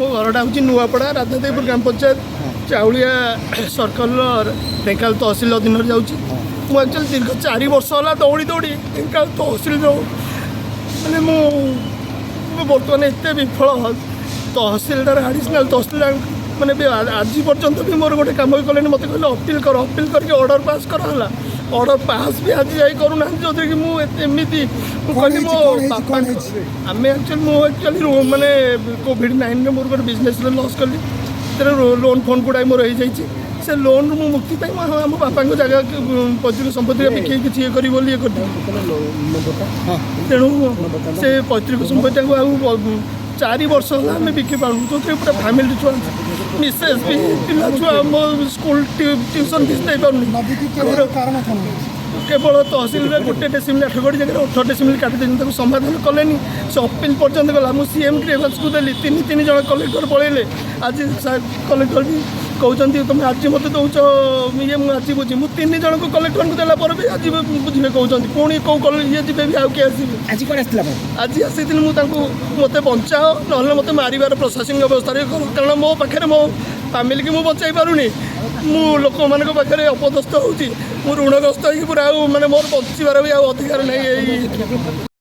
ମୋ ଘରଟା ହେଉଛି ନୂଆପଡ଼ା, ରାଧାଦେବପୁର ଗ୍ରାମ ପଞ୍ଚାୟତ, ଚାଉଳିଆ ସର୍କଲର ଢେଙ୍କାନାଳ ତହସିଲ ଅଧୀନରେ ଯାଉଛି। ମୁଁ ଆକ୍ଚୁଆଲି ଦୀର୍ଘ 4 ବର୍ଷ ହେଲା ଦୌଡ଼ି ଦୌଡ଼ି ଢେଙ୍କାନାଳ ତହସିଲର, ମାନେ ମୁଁ ବର୍ତ୍ତମାନ ଏତେ ବିଫଳ। ତହସିଲଦାର, ଆଡ଼ିସନାଲ୍ ତହସିଲଦାର ମାନେ ବି ଆଜି ପର୍ଯ୍ୟନ୍ତ ବି ମୋର ଗୋଟେ କାମ ବି କଲେନି। ମୋତେ କହିଲେ ଅପିଲ୍ କର, ଅପିଲ୍ କରିକି ଅର୍ଡ଼ର ପାସ୍ କରାହେଲା। ଅର୍ଡ଼ର ପାସ୍ ବି ଆଜି ଯାଇ କରୁନାହାନ୍ତି, ଯେଉଁଥିରେ କି ମୁଁ ଏତେ ଏମିତି ମୁଁ କଣ କହିଲି ହେଇଛି, ମୋ କଣ ହେଇଛି, ବାପା କଣ ହେଇଛି? ଆମେ ଆକ୍ଚୁଆଲି, ମୁଁ ଆକ୍ଚୁଆଲି ମାନେ କୋଭିଡ଼ 19ରେ ମୋର ଗୋଟେ ବିଜନେସ୍ରେ ଲସ୍ କଲି। ସେଥିରେ ଲୋନ୍ ଫୋନ୍ ଗୁଡ଼ାଏ ମୋର ହେଇଯାଇଛି। ସେ ଲୋନ୍ରୁ ମୁଁ ମୁକ୍ତି ପାଇଁ ମୁଁ ଆମ ବାପାଙ୍କ ଜାଗା, ପୈତୃକ ସମ୍ପତ୍ତି ବିକି କିଛି ଇଏ କରିବି ବୋଲି ଇଏ କରିଥିଲି। ତେଣୁ ସେ ପୈତୃକ ସମ୍ପତ୍ତିଟାକୁ ଆଉ 4 ବର୍ଷ ହେଲା ଆମେ ବିକି ପାରୁନୁ, ଯେଉଁଥିରେ ପୁରା ଫ୍ୟାମିଲି ଛୁଆ, ମିସେସ୍ ବି, ପିଲା ଛୁଆ, ମୋ ସ୍କୁଲ ଟ୍ୟୁସନ୍ ଫିସ୍ ଦେଇପାରୁନି। ନ ବିକ୍ରି କରିବାର କାରଣ କ'ଣ? କେବଳ ତହସିଲରେ ଗୋଟେ ଡେସିମିଲ୍, 8 ଗଡ଼ି ଜାଗାରେ 18 ଡେସିମିଲ୍ କାଟି ଦେଇଛନ୍ତି। ତାକୁ ସମାଧାନ କଲେନି। ସେ ଅପିଲ୍ ପର୍ଯ୍ୟନ୍ତ ଗଲା। ମୁଁ ସିଏମ୍ ଗ୍ରିଭାନ୍ସକୁ ଦେଲି। ତିନି ତିନି ଜଣ କଲେକ୍ଟର ପଳେଇଲେ। ଆଜି କଲେକ୍ଟର ବି କହୁଛନ୍ତି, ତୁମେ ଆଜି ମୋତେ ଦେଉଛ ଇଏ, ମୁଁ ଆଜି ବୁଝି। ମୁଁ ତିନି ଜଣଙ୍କୁ କଲେକ୍ଟରଙ୍କୁ ଦେଲା ପରେ ବି ଆଜି ବୁଝିବେ କହୁଛନ୍ତି। ପୁଣି କେଉଁ କଲେ ଇଏ ଯିବେ ବି, ଆଉ କିଏ ଆସିବେ? ଆଜି କୁଆଡ଼େ ଆସିଥିଲା ଆପଣ? ଆଜି ଆସିଥିଲି ମୁଁ ତାଙ୍କୁ, ମୋତେ ବଞ୍ଚାଅ, ନହେଲେ ମୋତେ ମାରିବାର ପ୍ରଶାସନିକ ବ୍ୟବସ୍ଥାରେ କର। କାରଣ ମୋ ପାଖରେ ମୋ ଫ୍ୟାମିଲିକି ମୁଁ ବଞ୍ଚାଇ ପାରୁନି। ମୁଁ ଲୋକମାନଙ୍କ ପାଖରେ ଅପଦସ୍ଥ ହେଉଛି। ମୁଁ ଋଣଗ୍ରସ୍ତ ହେଇକି ପୁରା ଆଉ ମାନେ ମୋର ବଞ୍ଚିବାର ବି ଆଉ ଅଧିକାର ନାହିଁ ଏଇ।